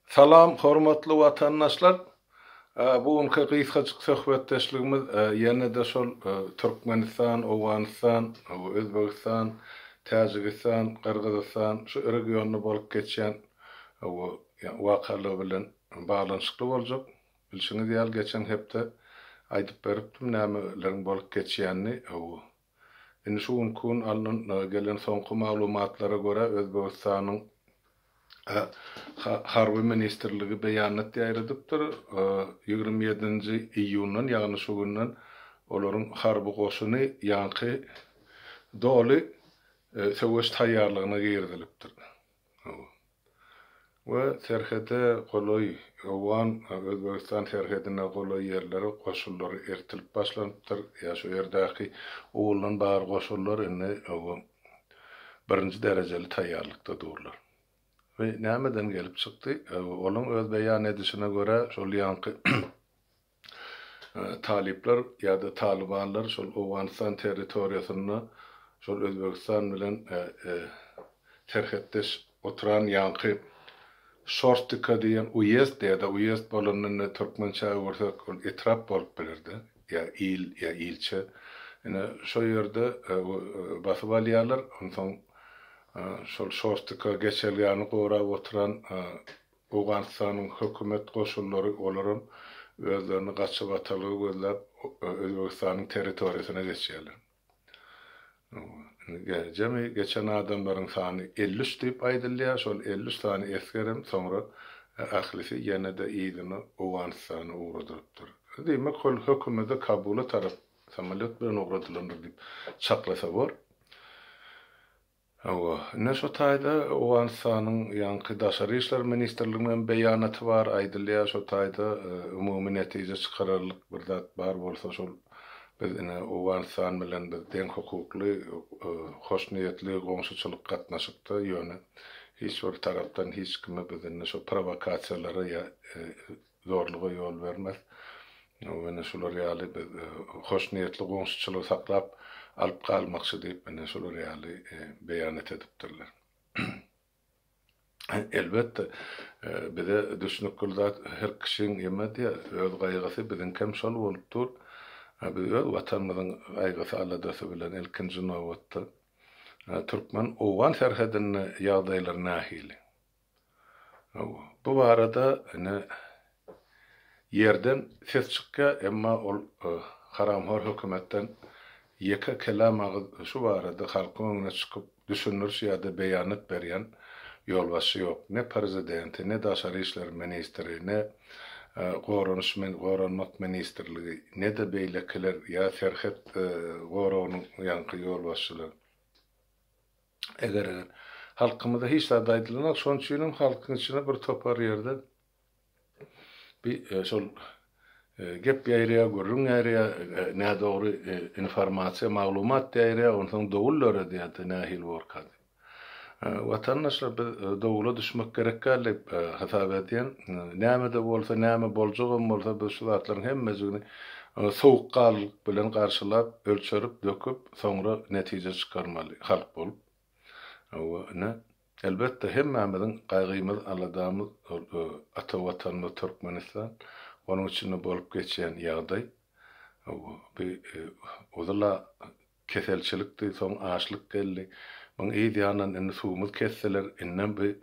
Salam hormatly watandaşlar! Bu günki gysgajyk söhbetdeşligimiz ýene-de şol Türkmenistan, Owganystan, Özbegistan, Täjigistan, Gyrgyzystan şu regionda bolup geçýän wakalar bilen baglanyşykly boljak. Bilşiňiz ýaly geçen hepde aýdyp beripdim nämeleriň bolup geçýänini. Indi şu günki gün alnan gelen soňky maglumatlara görä Özbegistanyň Harby ministrligi beýanat ýaýradypdyr. 27-nji iýundan, ýagny şu günden olaryň harby goşuny ýaňky doly söweş taýýarlygyna girizilipdir. We serhede golaý, owgan, Özbegistan serhedine golaý ýerlere goşunlary eltilip başlanypdyr. Ýa şu ýerdäki owaldan bar goşunlar indi birinji derejeli taýýarlykda durlar. We nämeden gelip çykdy? Olaň öz beýan edişine görä, şol ýaňky Talyplar ýa-da talybanlar şol Owganystan territoriýasynda şol Özbegistan bilen serhetdeş oturan ýaňky Şortika diýen uýezd ýa-da uýezd bolanda indi türkmençä öwürsek ol etrap bolup bilerdi ýa il ýa ilçe. Ine şo ýerde basyp alýarlar. Onsoň şol Şortika geçelgäni gorap oturan Owganystanyň hökümet goşunlary olaram özlerini gaçybatalga gözläp Özbegistanyň territoriýasyna geçýärler. Jemi geçen adamlaryň sany 53 diýip aýdylýar, şol 53 sany esgerem soňra ählisi ýene-de yzyna Owganystana ugradylypdyr. Diýmek ol hökümede Kabula tarap samolýot bilen ugradylandyr diýip çaklasa bor. Hawa, ine şo taýda Owganystanyň ýaňky Daşary işler ministrliginiň hem beýanaty bar, aýdylýar şo taýda umumy netije çykararlyk bir zat bar bolsa şol biz ine Owganystan bilen biz deň hukukly hoşniýetli goňşuçylyk gatnaşykda ýöne hiç bir tarapdan hiç kime biz indi şo prowokasiýalara ýa Zorluga ýol bermez. Ine şular ýaly biz hoşniýetli goňşuçylygy saklap alyp galmakçy diýip ine şular ýaly beýanat edipdirler. Elbetde bize düşnükli zat her kişiň eme diýýär öz gaýgysy biziňkem şol bolup dur. Biz öz watanymyzyň gaýgysy aladasy bilen ilkinji nobatda türkmen owgan serhedinde ýagdaýlar nähili? Bu barada ine ýerden ses çykýar, emma ol haramhor hökümetden ýeke kelam agyz şu barada halkyň öňüne çykyp düşündiriş ýa-da beýanat berýän ýolbaşçy ýok. Ne prezidenti, ne daşary işler ministri, ne goranyş goranmak ministrligi, ne-de beýlekiler ýa serhet goragynyň ýaňky ýolbaşçylar. Eger-eger halkymyza hiç zat aýdylanok, şonuň üçin hem halkyň içinde bir topar ýerde bir şol gep ýaýraýar, gürrüň ýaýraýar, nädogry informasiýa, maglumat ýaýraýar, onsoň dowul döredýär-de nähili borka diýip. Watandaşlar biz dowula düşmek gerek däl diýip hasap edýän. Näme-de bolsa, näme boljagam bolsa biz şu zatlaryň hemmejigini sowukganlylyk bilen garşylap, ölçerip, döküp, Soňra netije çykarmaly halk bolup. Hawa, ine, elbetde, hemmämiziň gaýgymyz, aladamyz ol ata Watanymyz Türkmenistan, onuň içinde bolup geçýän ýagdaý. Hawa, bi ozal-a keselçilikdi, soň açlyk geldi. Muň yz ýanyndan indi suwumyz kesseler, indem bi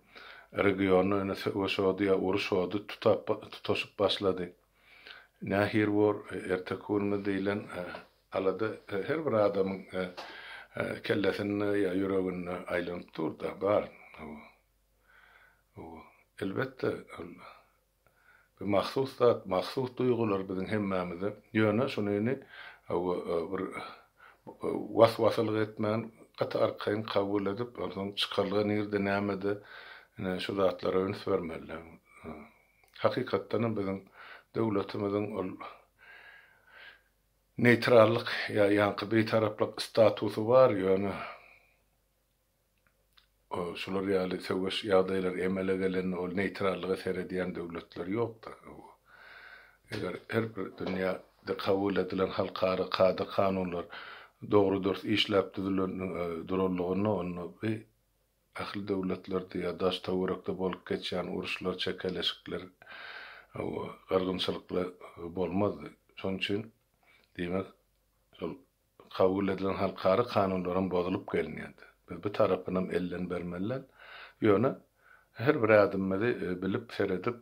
regionda ine söweş ody ýa uruş ody tutap, tutaşyp başlady. Nähili bor, erteki günümiz diýlen Alada her bir adamyň kellesinde ýa ýüreginde aýlanyp dur-da, bar. Elbetde, ol bir mahsus zat, mahsus duýgular biziň hemmämize. Ýöne şunyny bir was-wasylyk etmän, gaty arkaýyn kabul edip, onsoň çykalga nirde, nämede, ine, şu zatlara üns bermeli. Hakykatdanam biziň döwletimiziň ol Neýtrallyk ýa ýaňky bitaraplyk statusy bar, ýöne şular ýaly söweş ýagdaýlary emele gelende ol neýtrallyga seredýän döwletler ýok-da. Eger her bir dünýäde kabul edilen halkara kada-kanunlar dogry-dürs işläp düzülen duranlygynda onda bi. ähli döwletlerde ýa daş-töwerekde bolup geçýän uruşlar, çekeleşikler, gyrgynçylyklar bolmazdy. Şonuň üçin, diýmek, şol kabul edilen halkara kanunlaram bozulyp gelinýärdi. Biz bu tarapynam elden bermeli däl. Ýöne her bir ädimimizi bilip, seredip,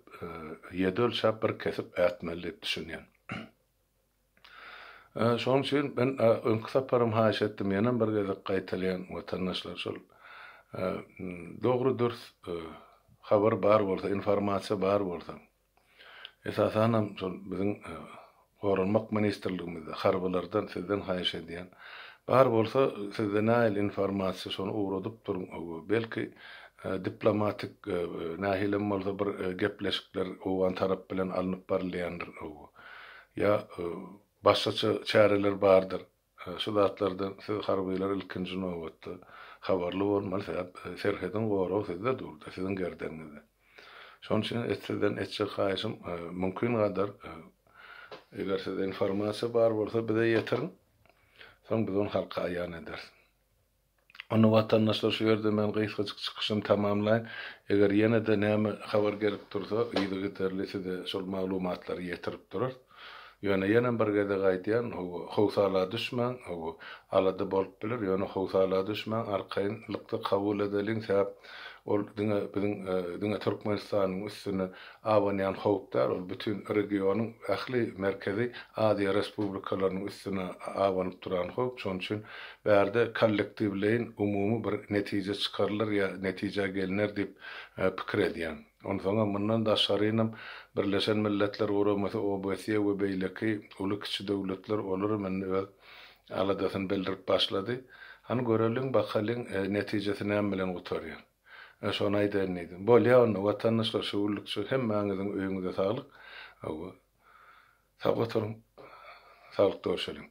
ýedi ölçäp, bir kesip ätmeli diýip düşünýän. Şonuň üçin men öňki saparam haýyş etdim, ýenem bir gezek gaýtalaýan watandaşlar şol dogry dürs habar bar bolsa, informasiýa bar bolsa, esasanam şol biziň Goranmak ministrligimizde harbylardan sizden haýyş edýän, bar bolsa sizde nähili informasiýa şony ugradyp duruň, belki diplomatik nähilem bolsa bir gepleşikler owgan tarap bilen alnyp barylýandyr. Ýa başgaça çäreler bardyr. Şu zatlardan siz harbylar ilkinji nobatda habarly bolmaly, sebäp serhediň goragy sizde durda, siziň gerdeniňizde. Şonuň üçin sizden etjek haýyşym mümkin gadar eger sizde informasiýa bar bolsa bize ýetiriň. Soň biz ony halka aýan ederis. Onda watandaşlar şu ýerde men gysgajyk çykyşymy tamamlaýyn. Eger ýene-de näme habar gelip dursa yzygiderli size şol maglumatlary ýetirip durarys. Ýöne ýenem bir gezek aýdýan, hawa, howsala düşmäň, hawa, alada bolup biler, ýöne howsala düşmäň, arkaýynlykda kabul edeliň, sebäp ol diňe biziň, diňe Türkmenistanyň üstüne abanýan howp däl, ol bütin regionyň ähli Merkezi Aziýa respublikalarynyň üstüne abanyp duran howp. Şonuň üçin bärde kollektiwleýin umumy bir netije çykarylar ýa netijä gelner diýip pikir edýän. Onsoňam mundan daşgarynam Birleşen Milletler Guramasy, OBSE we beýleki uly-kiçi döwletler olaram indi öz aladasyny bildirip başlady. Hany göreliň, bakalyň netijesi näme bilen gutarýar. Ä şony aýdaýyn diýdim. Bolýa onda watandaşlar şu günlükçe hemmäňiziň öýüňize saglyk. Hawa. Sag oturyň. Saglykda görşeliň.